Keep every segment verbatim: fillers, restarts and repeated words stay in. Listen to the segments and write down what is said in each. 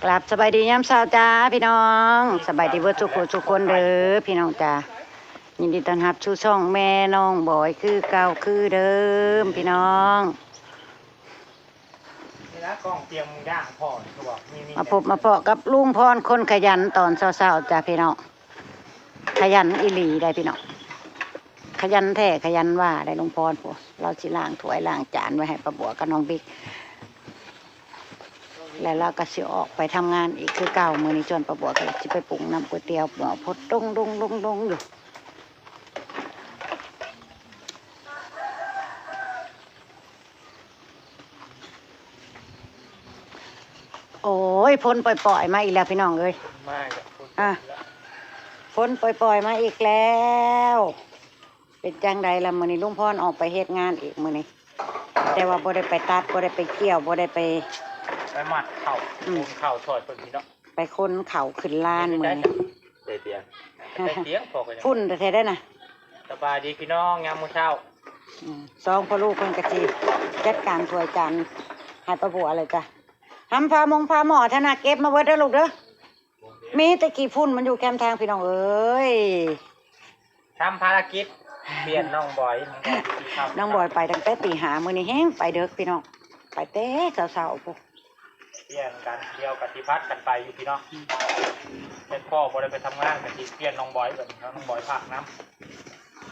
กราบสบายดียามเช้าจ้าพี่น้อง สบายดีเบิดทุกผู้ทุกคนเด้อพี่น้องจ้า ยินดีต้อนรับสู่ช่องแม่น้องบอยคือเก่าคือเดิมพี่น้อง นี่นะกล้องเตรียมย่างพ่อนี่เขาบอกนี่นี่ มาพบมาพอกับลุงพรคนขยันตอนเช้าๆจ้าพี่น้อง ขยันอีหลีได้พี่น้อง ขยันแท้ขยันว่าได้ลุงพร พวกเราสิล้างถ้วยล้างจานไว้ให้ป้าบัวกับน้องบิ๊ก แล้วเราก็สิออกไปทำงานอีกคือเก่า มื้อนี้ชวนป้าบัวก็สิไปปรุงน้ำก๋วยเตี๋ยว หม้อพดดงดงดงดงอยู่ โอ้ย ฝนปล่อยๆมาอีกแล้วพี่น้องเอ้ย มาจากฝน อ่ะ ฝนปล่อยๆมาอีกแล้ว เป็นจังใดล่ะมื้อนี้ลุงพรออกไปเฮ็ดงานอีกมื้อนี้ แต่ว่าบ่ได้ไปตัด บ่ได้ไปเกี่ยว บ่ได้ไป ไปมัดเข่า อืม ขนเข่าซอยเพิ่นพี่น้อง ไปขนเข่าขึ้นลานมื้อนี้ ได้เตียง ได้เตียงพอกัน ฝุ่นแท้ๆได้นะ สบายดีพี่น้องยามมื้อเช้า อืม สองพ่อลูกเพิ่นก็สิจัดการถ้วยจานให้ป้าบัวเลยจ้ะ หำพามงพาหม้อธนาเก็บมาเบิดเด้อลูกเด้อ มีแต่ขี้ฝุ่นมันอยู่แคมทางพี่น้องเอ้ย ทำภารกิจเปลี่ยนน้องบอย น้องบอยไปตั้งแต่ตีห้า มื้อนี้แฮงไปเดิกพี่น้อง ไปแต่เช้าๆพุ้น เปลี่ยนกัน เดี๋ยวกะสิผัดกันไปอยู่พี่น้อง แต่พ่อบ่ได้ไปทำงานกะสิเปลี่ยนน้องบอยบัดนี้เนาะ น้องบอยพักน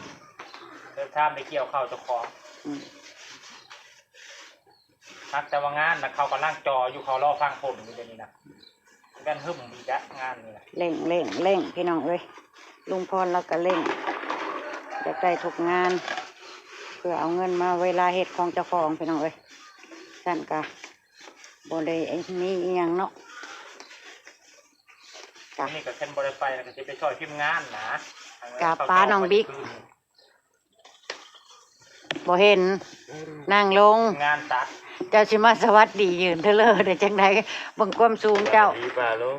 ำ เดินทางไปเกี่ยวข้าวเจ้าของ อืม พักแต่ว่างานนะ เขากำลังจ่ออยู่ เขารอฟังผลอยู่เดี๋ยวนี้นะ กันหึ่มดีจ้ะงานนี่นะ เร่งเร่งเร่งพี่น้องเอ้ย ลุงพรเราก็เร่ง อยากได้ทุกงาน เพื่อเอาเงินมาเวลาเฮ็ดของเจ้าของพี่น้องเอ้ย ซั่นก็บ่ได้มีอีหยังเนาะ จ้ะ นี่ก็คันบ่ได้ไปแล้วก็สิไปช่วยทีมงานนะ กับป้าน้องบิ๊ก บ่เห็น นั่งลง งานตัด เจ้าสิมาสวัสดียืนเทอเลอร์ได้จังใด เบิ่งความสูงเจ้า ดีป่าลูก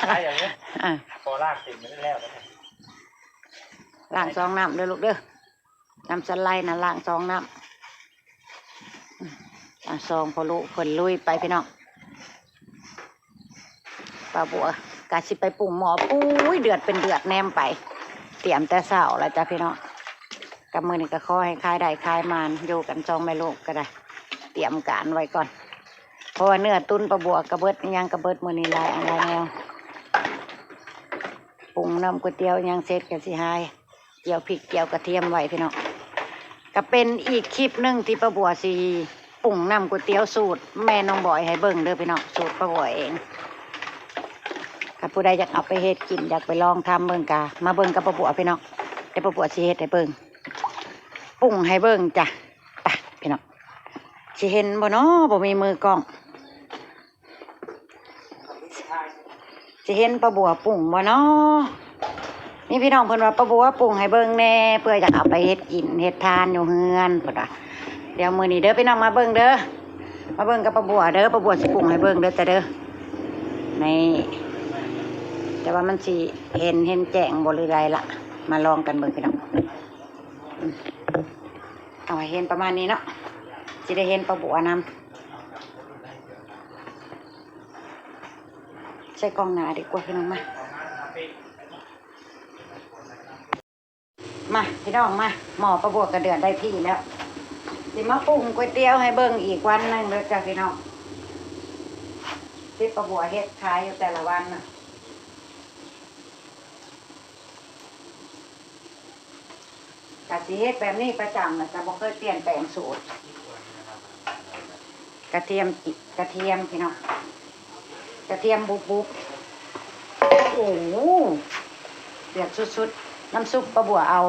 ได้อย่างนี้ อ่ะ พอลากเสร็จมันแล้วนะ ล้างซองน้ำเด้อลูกเด้อ น้ำสไลด์นะ ล้างซองน้ำ อ่ะ ซองพอลูกเพิ่นลุยไปพี่น้อง ป้าบัวกะสิไปปรุงหม้อ ปุ้ย เดือดเป็นเดือดแนมไป เตรียมแต่เช้าแล้วจ้ะพี่น้อง กับมื้อนี้ก็ขอให้ขายได้ขายหมาน อยู่กันสองแม่ลูกก็ได้ เตรียมการไว้ก่อน เพราะว่าเนื้อตุ๋นป้าบัวกะเบิด อิหยังกะเบิด มื้อนี้หลายอันหลายแนว ปรุงน้ำก๋วยเตี๋ยวอิหยังเสร็จก็สิหาย เจียวพริกเจียวกระเทียมไว้พี่น้อง ก็เป็นอีกคลิปหนึ่งที่ป้าบัวสิปรุงน้ำก๋วยเตี๋ยวสูตรแม่น้องบอยให้เบิ่งเด้อพี่น้อง สูตรป้าบัวเอง ถ้าผู้ใดอยากเอาไปเฮ็ดกิน อยากไปลองทำเบิ่งกะมาเบิ่งกับป้าบัวพี่น้อง เดี๋ยวป้าบัวสิเฮ็ดให้เบิ่ง ปรุงให้เบิ่งจ้ะ ไปพี่น้อง สิเห็นบ่น้อ บ่มีมือกล้อง สิเห็นป้าบัวปรุงบ่น้อ มีพี่น้องเพิ่นว่าป้าบัวปรุงให้เบิ่งแน่ เพื่ออยากเอาไปเฮ็ดกินเฮ็ดทานอยู่เฮือนเพิ่นว่า เดี๋ยวมื้อนี้เด้อพี่น้องมาเบิ่งเด้อ มาเบิ่งกับป้าบัวเด้อ ป้าบัวสิปรุงให้เบิ่งเด้อจ้ะเด้อ นี่ แต่ว่ามันสิเห็น เห็นแจ้งบ่หรือใดล่ะ มาลองกันเบิ่งพี่น้อง อืม เอาให้เห็นประมาณนี้เนาะ สิได้เห็นป้าบัวนำ ใส่กล้องหน้าดีกว่าพี่น้องมา มาพี่น้องมา หม้อป้าบัวกะเดือดได้ที่แล้ว สิมาปรุงก๋วยเตี๋ยวให้เบิ่งอีกวันหนึ่งเด้อจ้ะพี่น้อง ที่ป้าบัวเฮ็ดขายอยู่แต่ละวันน่ะ กะสิเฮ็ดแบบนี้ประจำน่ะ จะบ่เคยเปลี่ยนแปลงสูตร กระเทียมจิกระเทียมพี่น้อง กระเทียมบุบๆ โอ้โห เดือดสุดๆ น้ำซุปป้าบัวเอา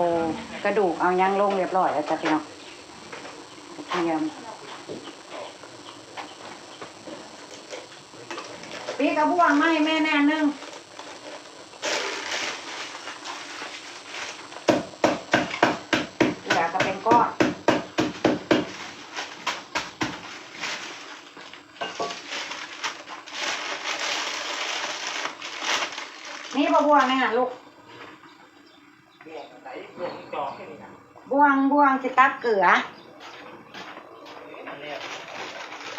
กระดูกเอาหยังลงเรียบร้อยแล้วจ้ะพี่น้อง กระเทียม ปีกกระบวงมาให้แม่แน่หนึ่ง เหลือก็เป็นก้อน นี่บ่บวงไหมฮะลูก บ่วงไหน บ่วงจอกแค่นี้นะ บ่วง บ่วงสิตักเกลือ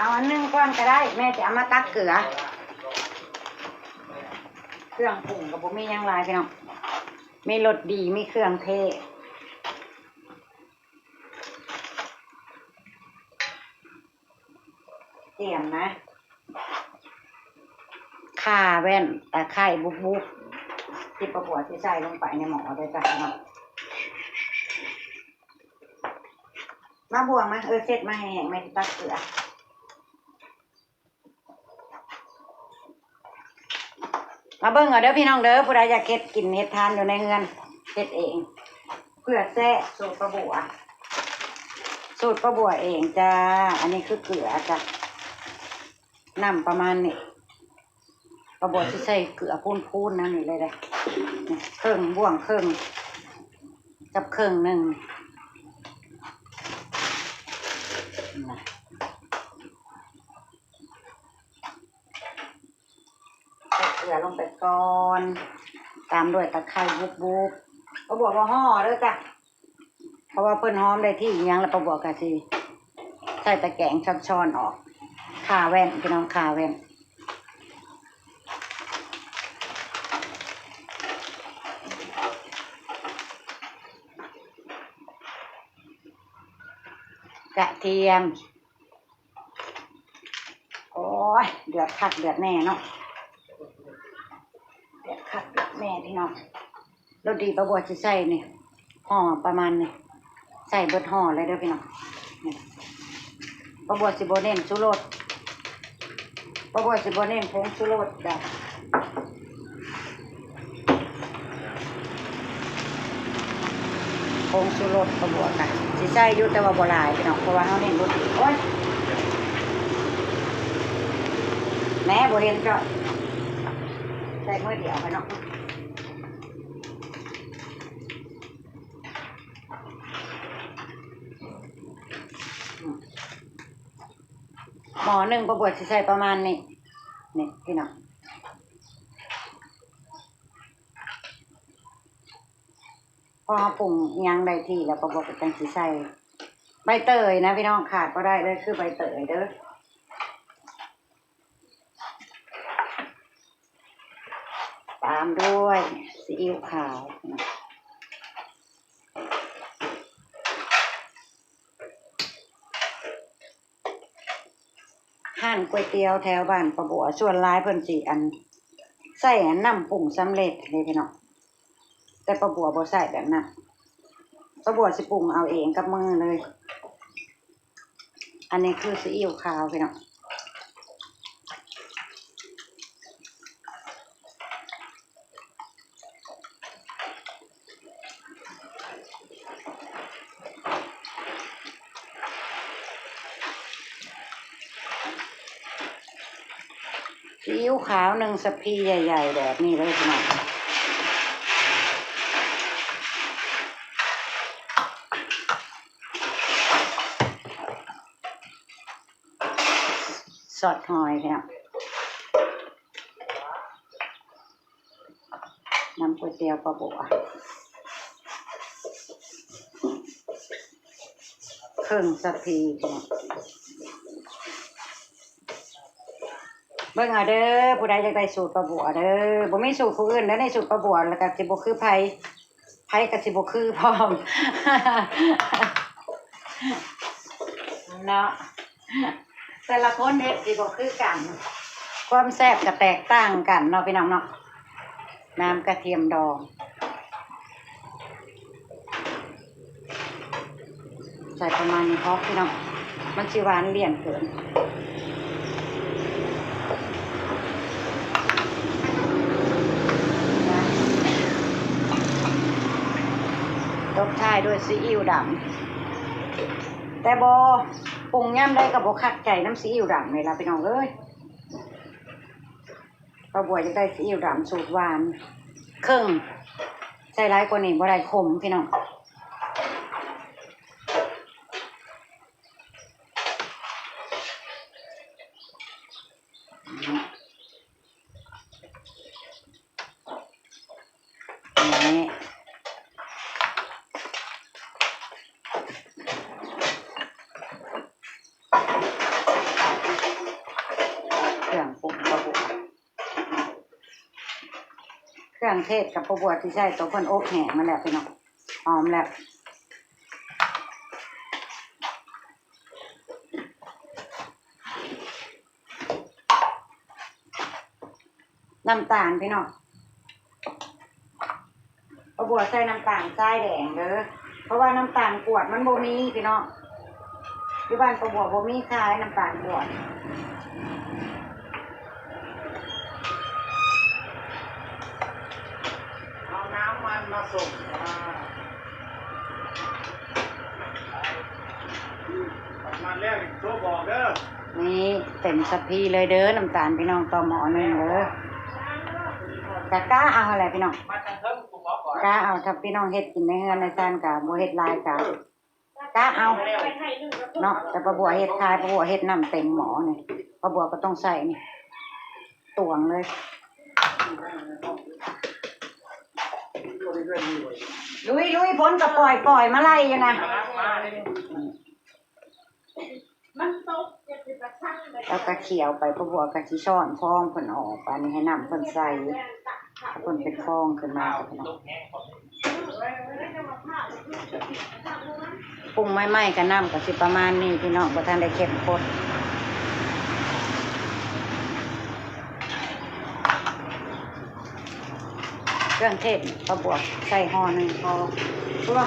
เอาอันหนึ่งก่อนก็ได้ แม่จะเอามาตักเกลือ เครื่องปรุงก็บ่มีหยังหลายพี่น้อง มีรสดี มีเครื่องเทศ เตรียมนะ ข่าแว่น ตะไคร้บุบๆ ที่ป้าบัวสิใส่ลงไปในหม้อเด้อจ้ะพี่น้อง มาบ่วงมา เออ เช็ดมาให้แห้ง แม่สิตักเกลือ มาเบิ่งเอาเด้อพี่น้องเด้อ ผู้ใดอยากเฮ็ดกินเฮ็ดทานอยู่ในเฮือน เฮ็ดเอง เพื่อแซ่บ สูตรป้าบัว สูตรป้าบัวเองจ้า อันนี้คือเกลือจ้ะ น้ำประมาณนี้ ป้าบัวสิใส่เกลือพูนๆ นั่นนี่เลยเด้อ นี่ เครื่อง บ่วงเครื่อง กับเครื่องหนึ่ง นะ ใส่เกลือลงไปก่อน ตามด้วยตะไคร้บุบๆ ป้าบัวบ่ห่อเด้อจ้ะ เพราะว่าเพิ่นหอมได้ที่อิหยังแล้ว ป้าบัวก็สิใส่ตะแกรงช้อนๆ ออก ข่าแว่น พี่น้อง ข่าแว่น กระเทียม โอ้ย เดือดคักเดือดแน่เนาะ เดือดคักเดือดแน่พี่น้อง รสดีป้าบัวสิใส่นี่ ห่อประมาณนี้ ใส่เบิดห่อเลยเด้อพี่น้อง นี่ ป้าบัวสิบ่เน้นชูรส ป้าบัวสิบ่เน้นผงชูรสจ้ะ ผงชูรสป้าบัวกะสิใส่อยู่ แต่ว่าบ่หลายพี่น้อง เพราะว่าเฮาเน้นรสดี โอ๊ย แหม บ่เห็นเจ้า ใส่มือเดียวไปเนาะ หม้อหนึ่งป้าบัวสิใส่ประมาณนี้ นี่พี่น้อง พอเราปรุงอิหยังได้ที่แล้วป้าบัวก็จังสิใส่ใบเตยนะพี่น้อง ขาดบ่ได้เลยคือใบเตยเด้อ ตามด้วยซีอิ๊วขาว ร้านก๋วยเตี๋ยวแถวบ้านป้าบัว ส่วนหลายเพิ่นสิอัน ใส่อันน้ำปรุงสำเร็จเลยพี่น้อง แต่ป้าบัวบ่ใส่แบบนั้น ป้าบัวสิปรุงเอาเองกับมือเลย อันนี้คือซีอิ๊วขาวพี่น้อง ซีอิ๊วขาวหนึ่งสะพีใหญ่ๆ แบบนี้เลยพี่น้อง ซอสหอยพี่น้อง น้ำก๋วยเตี๋ยวป้าบัว เครื่องสะพีพี่น้อง เบิ่งเอาเด้อ ผู้ใดอยากได้สูตรป้าบัวเด้อ บ่มีสูตรผู้อื่นเด้อ ในสูตรป้าบัว แล้วก็สิบ่คือไผ ไผก็สิบ่คือพร้อม เนาะ แต่ละคนเฮ็ดสิบ่คือกัน ความแซ่บก็แตกต่างกันเนาะพี่น้องเนาะ น้ำกระเทียมดอง ใส่ประมาณนี้พอพี่น้อง มันสิหวานเลี่ยนเกิน ตบท้ายด้วยซีอิ๊วดำ แต่บ่ปรุงยามใดก็บ่คักใจนำซีอิ๊วดำนี่ล่ะพี่น้องเอ้ย ป้าบัวอยากได้ซีอิ๊วดำสูตรหวาน เคิ่ง ใส่หลายกว่านี้บ่ได้ ขมพี่น้อง นี่ เครื่องปรุงป้าบัว เครื่องเทศกับป้าบัวที่ใส่ตัวเพิ่นอบแห้งมาแล้วพี่น้อง หอมแล้ว น้ำตาลพี่น้อง ป้าบัวใส่น้ำตาลทรายแดงเด้อ เพราะว่าน้ำตาลกรวดมันบ่มีพี่น้อง อยู่บ้านป้าบัวบ่มีขายน้ำตาลกรวด เอาน้ำมันมาส่งค่ะ มาแล้วอีกตัวบอกเด้อ นี่เต็มสะพีเลยเด้อ น้ำตาลพี่น้อง ต่อหม้อหนึ่งเด้อ กะกะเอาอะไรพี่น้อง กะเอา ถ้าพี่น้องเฮ็ดกินในเฮือนในซานกะบ่เฮ็ดหลายกะกะเอาเนาะ แต่ป้าบัวเฮ็ดขาย ป้าบัวเฮ็ดน้ำเต็มหม้อนี่ ป้าบัวก็ต้องใส่นี่ ตวงเลย ลุยลุยฝนก็ปล่อยปล่อยมาไล่อยู่นะ มันตกจะเป็นกระชังเลย แล้วก็เคี่ยวไป ป้าบัวก็สิช้อนฟองเพิ่นออก อันนี้ให้น้ำเพิ่นใส ถ้าเพิ่นเป็นฟองขึ้นมาก็พี่น้อง ปรุงใหม่ๆกับน้ำก็สิประมาณนี้พี่น้อง บ่ทันได้เข้มข้น เครื่องเทศป้าบัวใส่ห่อหนึ่งพอ เพราะว่า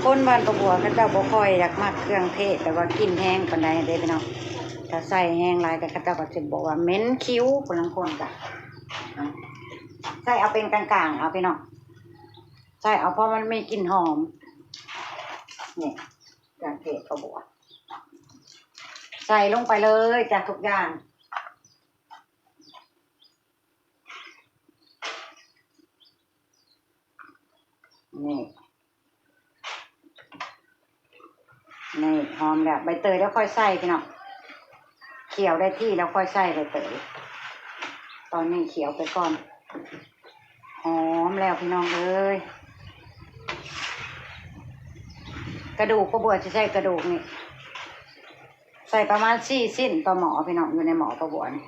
คนบ้านป้าบัวเขาเจ้าบ่ค่อยอยากมักเครื่องเทศ แต่ว่ากลิ่นแฮงปานใดเด้พี่น้อง ถ้าใส่แฮงหลายก็เขาเจ้าก็สิบอกว่าเหม็นคิ้ว ผู้ลางคนก็ใส่เอาเป็นกลางๆ เอาพี่น้อง ใส่เอาเพราะมันมีกลิ่นหอม นี่เครื่องเทศป้าบัว ใส่ลงไปเลยจ้ะทุกอย่าง นี่ นี่หอมแล้ว ใบเตยแล้วค่อยใส่พี่น้อง เคี่ยวได้ที่แล้วค่อยใส่ใบเตย ตอนนี้เคี่ยวไปก่อน หอมแล้วพี่น้องเอ้ย กระดูกป้าบัวจะใส่กระดูกนี่ ใส่ประมาณสี่ชิ้นต่อหม้อพี่น้อง อยู่ในหม้อป้าบัวนี่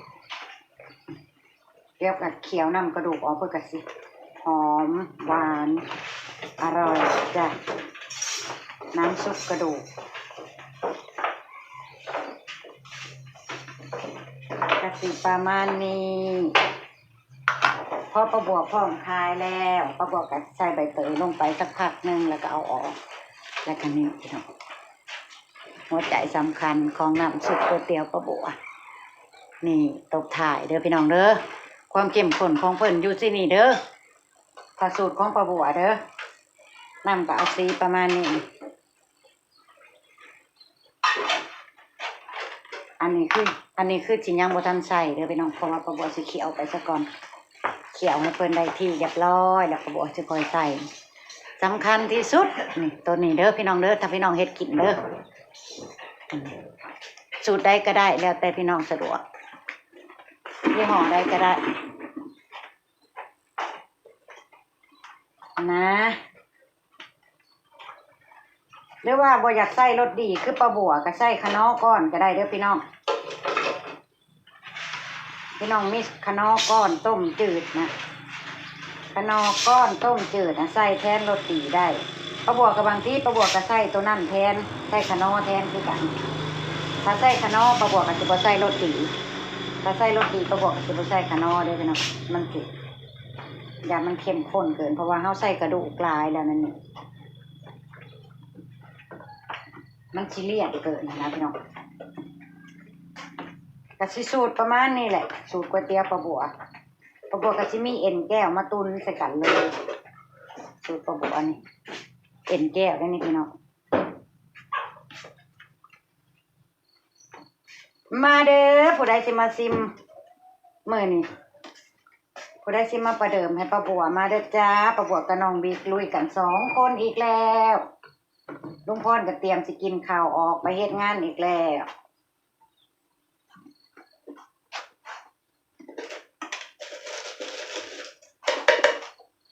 เดี๋ยวก็เคี่ยวน้ำกระดูกออก เพื่อกะสิหอมหวานอร่อยจ้ะ น้ำซุปกระดูก กะสิประมาณนี้ พอป้าบัวพร้อมขายแล้วป้าบัวก็ใส่ใบเตยลงไปสักพักหนึ่ง แล้วก็เอาออก แล้วก็นี่พี่น้อง หัวใจสำคัญของน้ำซุปก๋วยเตี๋ยวป้าบัว นี่ตบท้ายเด้อพี่น้องเด้อ ความเข้มข้นของเพิ่นอยู่ที่นี่เด้อ ถ้าสูตรของป้าบัวเด้อ น้ำก็เอาสีประมาณนี้ อันนี้คือ อันนี้คือสิยังบ่ทันใส่เด้อพี่น้อง เพราะว่าป้าบัวสิเคี่ยวไปซะก่อน เคี่ยวให้เพิ่นได้ที่เรียบร้อย แล้วป้าบัวสิค่อยใส่ สำคัญที่สุด นี่ ตัวนี้เด้อพี่น้องเด้อ ถ้าพี่น้องเฮ็ดกินเด้อ อืม สูตรใดก็ได้ แล้วแต่พี่น้องสะดวก ยี่ห้อใดก็ได้ นะ หรือว่าบ่อยากใส่รสดีคือป้าบัว ก็ใส่คะน้อก้อนก็ได้เด้อพี่น้อง พี่น้องมีคะน้อก้อนต้มจืดนะ คะน้อก้อนต้มจืดนะ ใส่แทนรสดีได้ ป้าบัวก็บางทีป้าบัวก็ใส่ตัวนั้นแทน ใส่คะน้อแทนคือกัน ถ้าใส่คะน้อป้าบัวก็สิบ่ใส่รสดี ถ้าใส่รสดีป้าบัวก็สิบ่ใส่คะน้อเด้อพี่น้อง มันสิ ย่านมันเข้มข้นเกิน เพราะว่าเฮาใส่กระดูกหลายแล้วนั่นนี่ มันสิเลี่ยนเกินนะพี่น้อง ก็สิสูตรประมาณนี้แหละ สูตรก๋วยเตี๋ยวป้าบัว ป้าบัวก็สิมีเอ็นแก้วมาตุนใส่กันเลย สูตรป้าบัวนี่ เอ็นแก้วได้นี่พี่น้อง มาเด้อ ผู้ใดสิมาซิมมื้อนี้ ผู้ใดสิมาประเดิมให้ป้าบัว มาเด้อจ้า ป้าบัวกับน้องบิ๊กลุยกันสองคนอีกแล้ว ลุงพรก็เตรียมสิกินข้าวออกไปเฮ็ดงานอีกแล้ว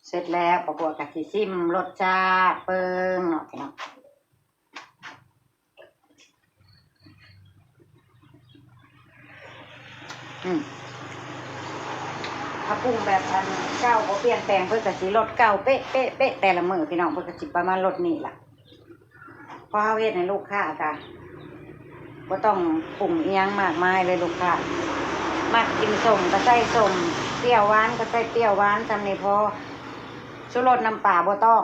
เสร็จแล้วป้าบัวก็สิซิมรสชาติเบิ่งเนาะพี่น้อง อืม ถ้าปรุงแบบอันเก่าบ่เปลี่ยนแปลง เพิ่นก็สิรสเก่าเป๊ะเป๊ะเป๊ะแต่ละมื้อพี่น้อง เพิ่นก็สิประมาณรสนี้ล่ะ เพราะเฮาเฮ็ดให้ลูกค้าก็บ่ต้องปรุงอิหยังมากมายเลย ลูกค้ามักกินส้มก็ใส่ส้ม เปรี้ยวหวานก็ใส่เปรี้ยวหวาน ส่ำนี้พอ ชูรสน้ำปลาบ่ต้อง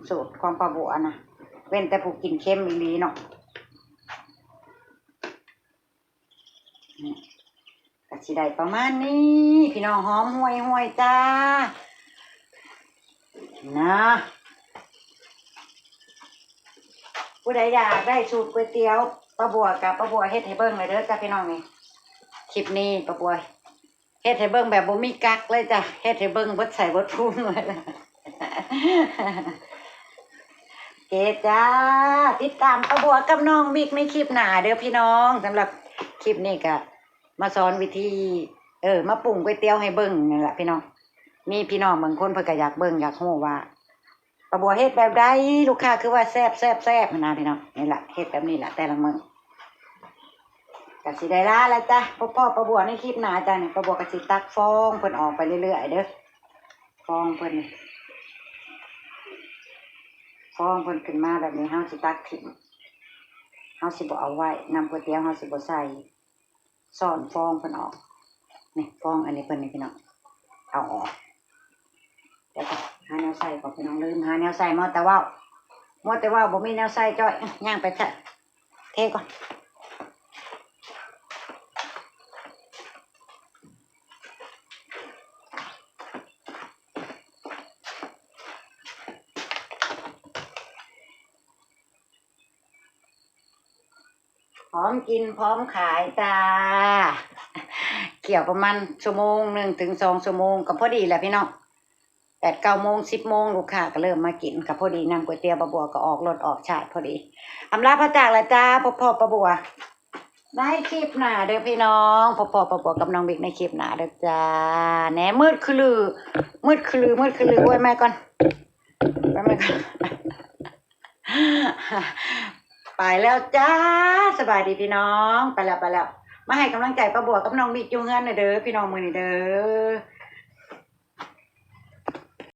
สูตรของป้าบัวนะ เว้นแต่ผู้กินเค็มอีหลีเนาะ อืม ก็สิได้ประมาณนี้ พี่น้อง หอมห่วยๆจ้า นะ ผู้ใดอยากได้สูตรก๋วยเตี๋ยวป้าบัวกับป้าบัวเฮ็ดให้เบิ่งเลยเด้อจ้าพี่น้องนี่ คลิปนี้ป้าบัวเฮ็ดให้เบิ่งแบบบ่มีกั๊กเลยจ้ะ เฮ็ดให้เบิ่งเบิดไส้เบิดพุงเลย โอเคจ้า ติดตามป้าบัวกับน้องบิ๊กในคลิปหน้าเด้อพี่น้อง สำหรับคลิปนี้ก็มาสอนวิธี เออ มาปรุงก๋วยเตี๋ยวให้เบิ่งนี่แหละพี่น้อง มีพี่น้องบางคนเพิ่นก็อยากเบิ่งอยากรู้ว่า ป้าบัวเฮ็ดแบบใด ลูกค้าคือว่าแซ่บแซ่บแซ่บหั้นนะพี่น้อง นี่ล่ะ เฮ็ดแบบนี้ล่ะแต่ละมื้อ ก็สิได้ลาแล้วจ้ะ พบพ้อป้าบัวในคลิปหน้าจ้ะ นี่ป้าบัวก็สิตักฟองเพิ่นออกไปเรื่อยๆเด้อ ฟองเพิ่นนี่ ฟองเพิ่นขึ้นมาแบบนี้ เฮาสิตักถิ่ม เฮาสิบ่เอาไว้ น้ำก๋วยเตี๋ยวเฮาสิบ่ใส่ ซ่อนฟองเพิ่นออก นี่ฟองอันนี้เพิ่นนี่พี่น้อง เอาออก เดี๋ยวก่อน หาแนวใส่ก่อนพี่น้อง ลืมหาแนวใส่ มัวแต่เว้า มัวแต่เว้า บ่มีแนวใส่จ้อย ย่างไปเถอะ เทก่อน พร้อมกินพร้อมขายจ้า เคี่ยวประมาณชั่วโมงหนึ่งถึงสองชั่วโมงก็พอดีแหละพี่น้อง แปดเก้าโมง สิบโมง ลูกค้าก็เริ่มมากิน ก็พอดี น้ำก๋วยเตี๋ยวป้าบัวก็ออกรสออกชาติพอดี อำลาพระจากแล้วจ้า พบพ้อป้าบัวในคลิปหน้าเด้อพี่น้อง พบพ้อป้าบัวกับน้องบิ๊กในคลิปหน้าเด้อจ้า แหนมืดคือลือ มืดคือลือ มืดคือลือ โอ้ย มาก่อน ไปมาก่อน ไปแล้วจ้า สบายดีพี่น้อง ไปแล้ว ไปแล้ว มาให้กำลังใจป้าบัวกับน้องบิ๊กอยู่เฮือนหน่อยเด้อพี่น้อง มื้อนี้เด้อ